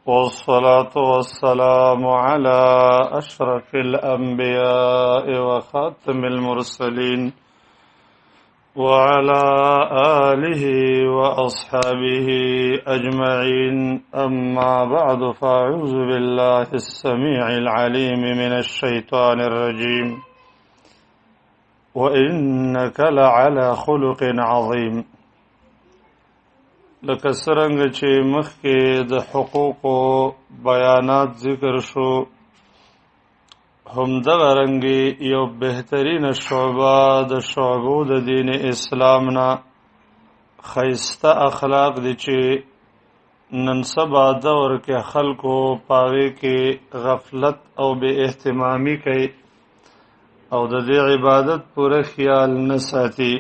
والصلاة والسلام على أشرف الأنبياء وخاتم المرسلين وعلى آله وأصحابه أجمعين. أما بعد، فأعوذ بالله السميع العليم من الشيطان الرجيم. وإنك لعلى خلق عظيم. لکه څرنګه چې مخکې د حقوقو بیانات ذکر شو، هم دغه رنګې یو بهترین شعبه د شعبو د دین اسلام نه ښایسته اخلاق دي چې نن سبا دور کې خلکو پاغې کې غفلت او بې اهتمامي کوي او د دې عبادت پوره خیال نه ساتي.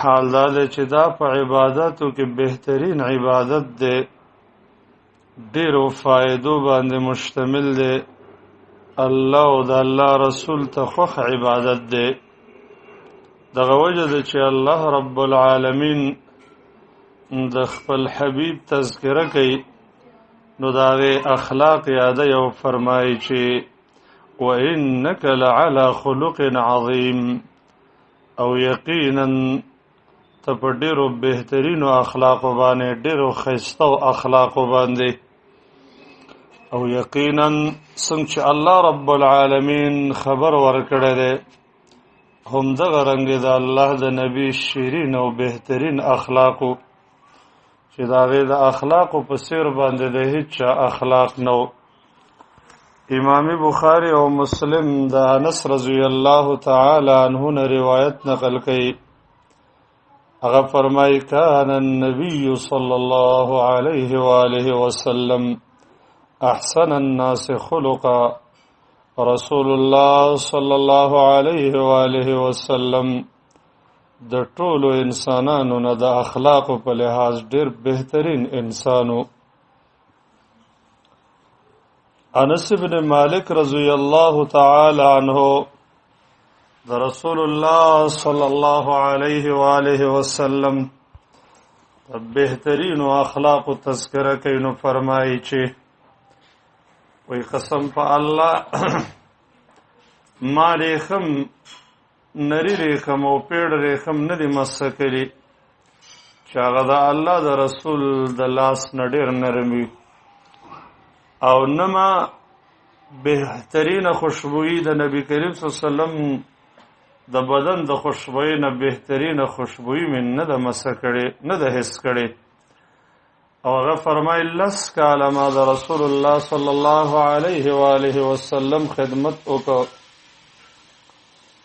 حال دا دی چې دا په عبادتو کې بهترین عبادت دی، ډیرو فایدو باندې مشتمل دی، الله او د الله رسول ته خوښ عبادت دی. دغه وجه ده چې الله رب العالمین د خپل حبیب تذکره کوي، نو د هغې اخلاق یاده یو فرمایي چې وإنک لعلی خلق عظیم، او یقینا ته په ډیرو بهترینو اخلاقو باندې، ډیرو ښایسته اخلاقو باندې. او یقینا څنګه چې الله رب العالمین خبر ورکړی دی، هم دغه رنګ د الله د نبی شیرین او بهترین اخلاقو چې د هغې د اخلاقو په څیر باندې د هیچا اخلاق نه و. امام بخاری او مسلم د انس رضی الله تعالی عنه نه روایت نقل کوي. هغه فرمایي: کان النبي صلی الله علیه وآله وسلم احسن الناس خلقا. رسول الله صلی الله علیه وآله وسلم د ټولو انسانانو نه د اخلاقو په لحاظ ډیر بهترین انسانو. انس بن مالک رضی الله تعالی عنہ د رسول الله صلی الله علیه و آله وسلم د بهترین اخلاق تذکره کوي، نو فرمایي چې وی قسم په الله، ما ریخم نری ریخم او پیړ ریخم نه دی مسه کړي چې هغه د الله د رسول د لاس نه ډېر نرم وي، او نه ما بهترین خوشبویي د نبی کریم صلی الله علیه وسلم د بدن د خوشبویي نه بهترین خوشبویي مې نه ده مسه کړې، نه ده حس کړې. او هغه فرمایي: لس کاله ما د رسول الله صلی الله علیه و آله وسلم خدمت وکړ.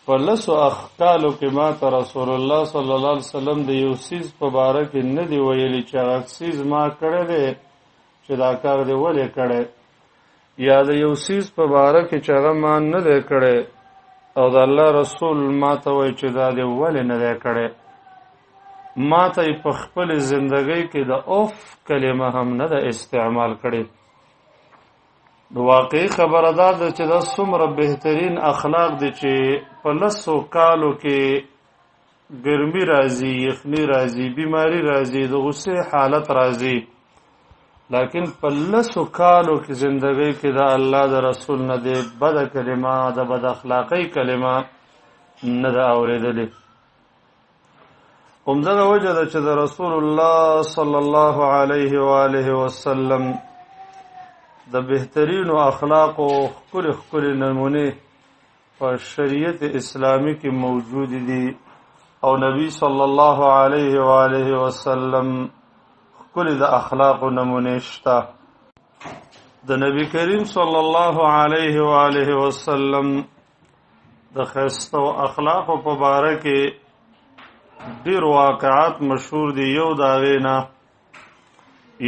په لسو کالو کې ما ته رسول الله صلی الله علیه وسلم د یو څیز په باره کې نه دی ویلي چې هغه څیز ما کړی دی چې دا کار دی ولې کړی، یا د یو څیز په باره کې چې هغه ما نه دی کړی او د الله رسول ما ته وایي چې دا دی ولې نه دی کړی. ما ته یې په خپلې زندګۍ کې د اوف کلمه هم نه ده استعمال کړې. نو واقعي خبره دا ده چې دا څومره بهترین اخلاق دي چې په لسو کالو کې ګرمي راځي، یخني راځي، بیماری راځي، د غصې حالت راځي، لیکن په لسو کالو کې زندګۍ کې د الله د رسول نه دی بده کلمه، د بد اخلاقۍ کلمه نه ده اورېدلې. همدغه وجه ده چې د رسول الله صلی الله علیه و آله وسلم د بهترینو اخلاقو ښکلې ښکلې نمونې په شریعت اسلامي کې موجود دي، او نبی صلی الله علیه و آله وسلم ښکلې د اخلاقو نمونې شته. د نبی کریم صلی الله علیه و آله وسلم د ښایستو اخلاقو په باره کې ډیر واقعات مشهور دي. یو د هغې نه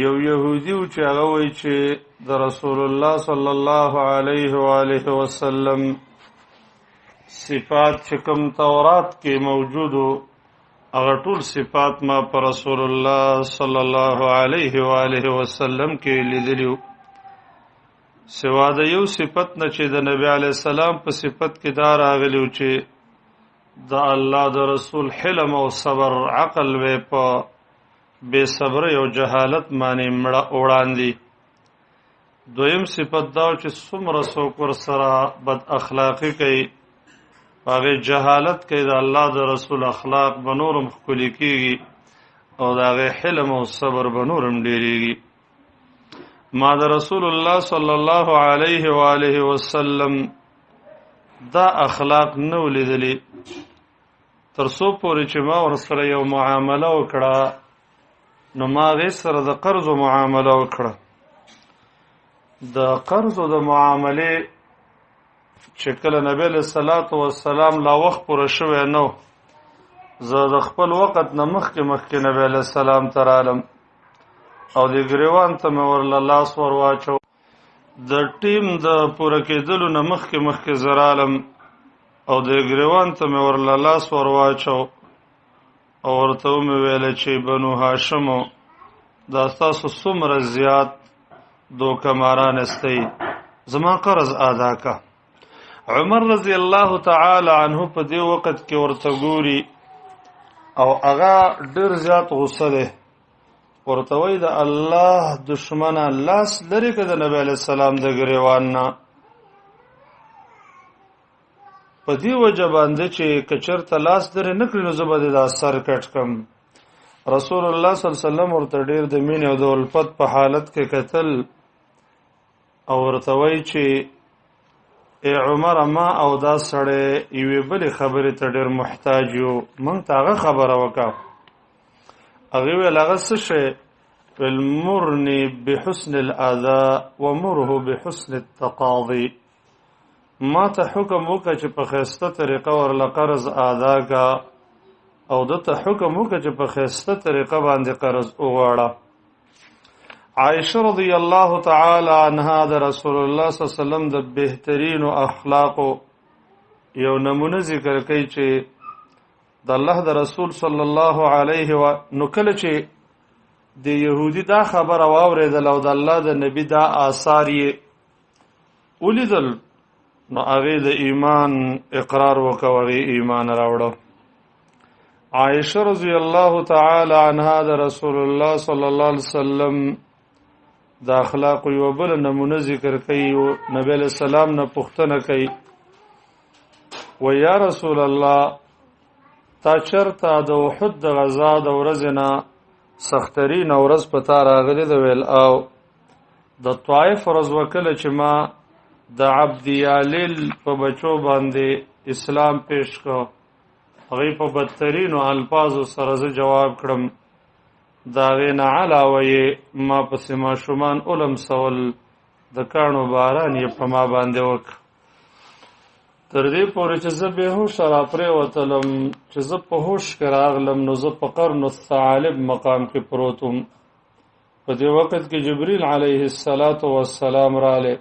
یو یهودي و چې هغه وایي چې د رسول الله صلی الله علیه و آله وسلم صفات چې کوم تورات کې موجودو، هغه ټول صفات ما پر رسول الله صلی الله علیه و آله وسلم کې لیدلی وو، سوا د یو صفت نه چې د نبی علیه السلام په صفت کې دا راغلی و چې د الله د رسول حلم او صبر عقل وې په بې صبرۍ او جهالت باندې مړه وړاندې. دویم صفت دا چې څومره څوک ورسره بد اخلاقي کوي، هغه جهالت کوي، د الله د رسول اخلاق به نورم ښکلي کېږي او د هغې حلم او صبر به نورم ډېرېږي. ما د رسول الله صلی الله علیه و آله وسلم دا اخلاق نه ولیدلي تر څو پورې چې ما ورسره یو معامله وکړه، نو ما هغې سره د قرضو معامله وکړه. د قرضو د معاملې چې کله نبی علیه الصلاة والسلام لا وخت پوره شوی نو زه د خپل وخت نه مخکې مخکې نبی علیه السلام ته رالم او د ګریوان ته مې ورله لاس ور واچو. د ټیم د پوره کېدلو نه مخکې مخکې زه رالم او د ګریوان ته مې ورله لاس ور واچو او ورته ومې ویل چې بنو هاشمو دا ستاسو څومره زیات دوکه ماران استئ، زما قرض ادا کا. عمر رضی الله تعالی عنه په دې وخت کې ورته ګوري او هغه ډېر زیات غوسه دی، ورته وایي د الله دشمنه لاس لرې که د نبی علیه السلام د ګریوان نه. په دې وجه باندې چې که چېرته لاس لرې نه کړي نو زه به دې دا سر کټ کړم. رسول الله صلی الله علیه وسلم ورته ډېر د مینې او د الفت په حالت کې کتل او ورته وایي چې ای عمر، ما او دا سړی یوې بلې خبرې ته ډېر محتاج یو، موږ ته هغه خبره وکړه. هغې ویل هغه څه شی؟ ویل مرني بحسن الاداء ومره بحسن التقاضي. ما ته حکم وکړه چې په ښایسته طریقه ورله قرض ادا کا، او ده ته حکم وکړه چې په ښایسته طریقه باندې قرض وغواړه. عائشه رضی الله تعالی عنها د رسول الله صلی الله علیه وسلم د بهترینو اخلاقو یو نمونه ذکر کوي چې د الله د رسول صلی الله علیه و نو کله چې د يهودي دا خبره واورېدل او د الله د نبی دا آثار یې ولیدل، نو هغې د ایمان اقرار وکړ، هغې ایمان راوړو. عائشه رضی الله تعالی عنها د رسول الله صلی الله علیه وسلم د اخلاق یو بل نمونه ذکر کوي. نبی علیہ السلام نه پوښتنه کوي و یا رسول الله، تا چرته د احد د غزا د ورځې نه سخترین ورځ په تا راغلې ده؟ ویل او د طائف ورځ وکله چې ما د عبد یالیل په بچو باندې اسلام پیش کړ، هغې په بدترینو الفاظو سره زه جواب کړم، د هغې نه علاوه یې ما پسې ماشومان ولمسول، د کاڼو باران یې په ما باندې وکړ، تر دې پورې چې زه بېهوشه راپرېوتلم. چې زه په هوش کې راغلم نو زه په قرن الثعالب مقام کې پروت وم. په دې وخت کې جبریل علیه الصلاة والسلام راغلی،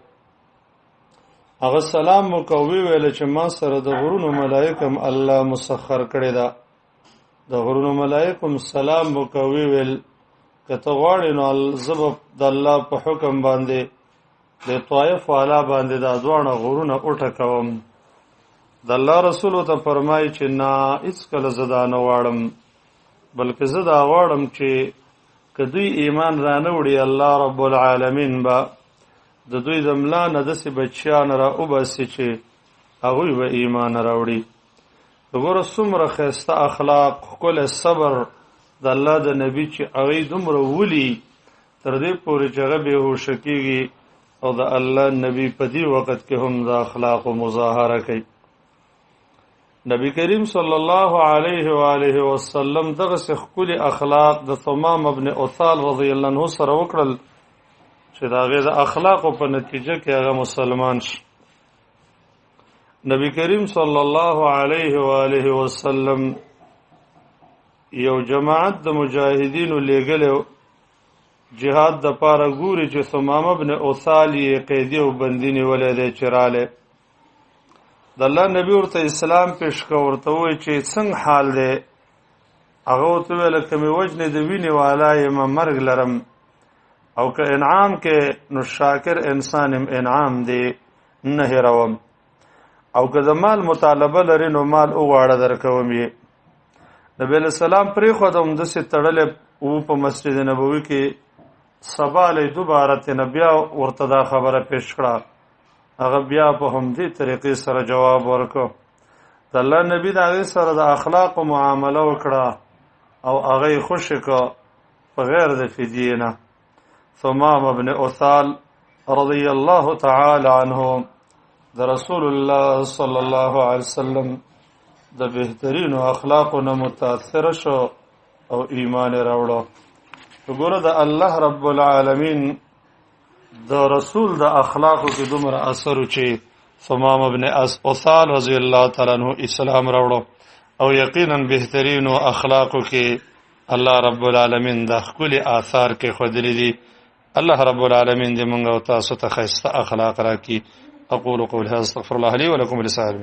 هغه سلام وکړ، ویې ویل چې ما سره د غرونو ملایکم الله مسخر کړې ده. د غرونو ملایکم سلام وکړ، ویې ویل که ته غواړې نو زه به د الله په حکم باندې د طایف والا باندې دا دواړه غرونه وټکوم. د الله رسول ته فرمایي چې نه، هېڅکله زه دا نه غواړم، بلکې زه دا غواړم چې که دوی ایمان را نه وړي الله رب العالمین به د دوی د ملا نه داسې بچیان را وباسي چې هغوی به ایمان راوړي. وګوره څومره ښایسته اخلاق، ښکلی صبر د الله د نبی چې هغوی دومره ولي تر دې پورې چې هغه بېهوشه کېږي، او د الله نبی په دې وخت کې هم د اخلاقو مظاهره کوي. نبی کریم صلی الله علیه و آله وسلم دغسې ښکلي اخلاق د ثمامه بن اثال رضی الله عنه سره وکړل چې د هغې د اخلاقو په نتیجه کې هغه مسلمان شي. نبی کریم صلی الله علیه و آله وسلم یو جماعت د مجاهدینو لېږلی جهاد د پاره، ګوري چې ثمامه بن اثال یې قیدي او بندي نیولی دی چې رالی. د الله نبی ورته اسلام پیش کړ، ورته ووایي چې څنګه حال دی؟ هغه ورته وویل که مې وژنې د وینې والا یم، مرګ لرم، او که انعام کې نو شاکر انسان یم، انعام دی نه هېروم، او که د مال مطالبه لري نو مال وغواړه درکوم یې. نبی علیہ السلام پرېښود، همداسې تړلی و په مسجد نبوي کې. سبا له دوباره تنه بیا ورته دا خبره پیش کړه، هغه بیا په همدې طریقې سره جواب ورکړ. د الله نبی د هغې سره د اخلاقو معامله وکړه او هغه یې خوشې کړ په غیر د فدیې نه. ثمامه بن اثال رضی الله تعالی عنه د رسول الله صلی الله علیه وسلم د بهترینو اخلاقو نه متاثر شو او ایمان یې راوړو. وګوره، د الله رب العالمین د رسول د اخلاقو کې دومره اثر چې ثمامه بن اثال رضی الله تعالی عنہ اسلام راوړو، او یقینا بهترینو اخلاقو کې الله رب العالمین د ښکلي آثار کې ښودلي دي. الله رب العالمین دې موږ او تاسو ته ښایسته اخلاق راکړي. اقول قولي هذا، استغفر الله لي ولكم ولسائر.